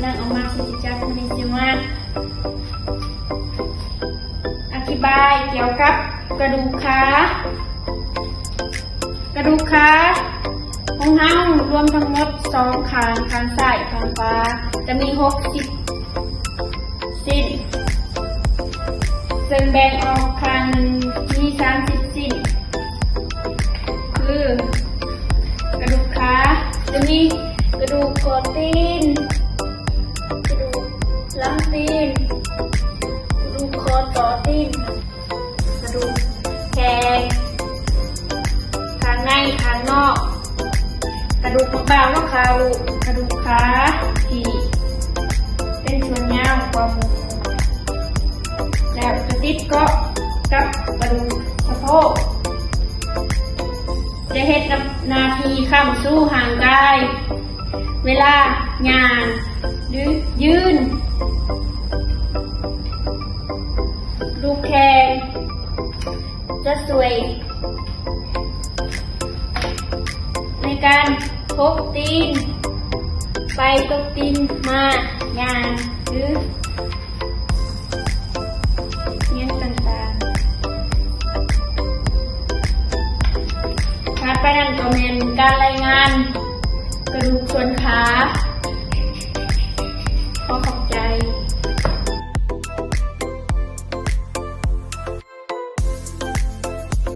ນາງອອກມາ ສິດທິຈັກ ມື້ນີ້ຊິມາອະທິບາຍກ່ຽວກັບກະດູກຂາ. ກະດູກຂາຂອງເຮົາລວມທັງໝົດສອງຂ້າງ, ຂ້າງຊ້າຍ, ຂ້າງຂວາ ຈະມີຫົກສິບ ຊິ້ນ, ເຊິ່ງແບ່ງອອກຂ້າງໜຶ່ງມີສາມສິບຊິ້ນ ຄື ກະດູກຂາ ຈະມີກະດູກຂໍ້ຕີນ, ກະດູກຫຼັງຕີນ, ກະດູກຂໍ້ຕໍ່ຕີນ, ກະດູກແຂ້ງ ຂ້າງໃນຂ້າງນອກ, ກະດູກບັກບ່າວຫົວເຂົ່າ, ກະດູກຂາທີ່ເປັນສ່ວນຍາວກວ່າໝູ່ ແລ້ວກະຕິດເກາະກັບກະດູກສະໂພກ ຈະເຮັດໜ້າທີ່ຄ້ຳຊູຮ່າງກາຍ ເວລາຍ່າງ ຫຼື ຢືນ. ກະດູກແຂ້ງຈະຊ່ວຍໃນການທົກຕີນໄປທົກຕີນມາ, ຍ່າງ ຫຼື ຫຍັງຕ່າງໆ. ຖັດໄປນັ້ນກໍແມ່ນການລາຍງານ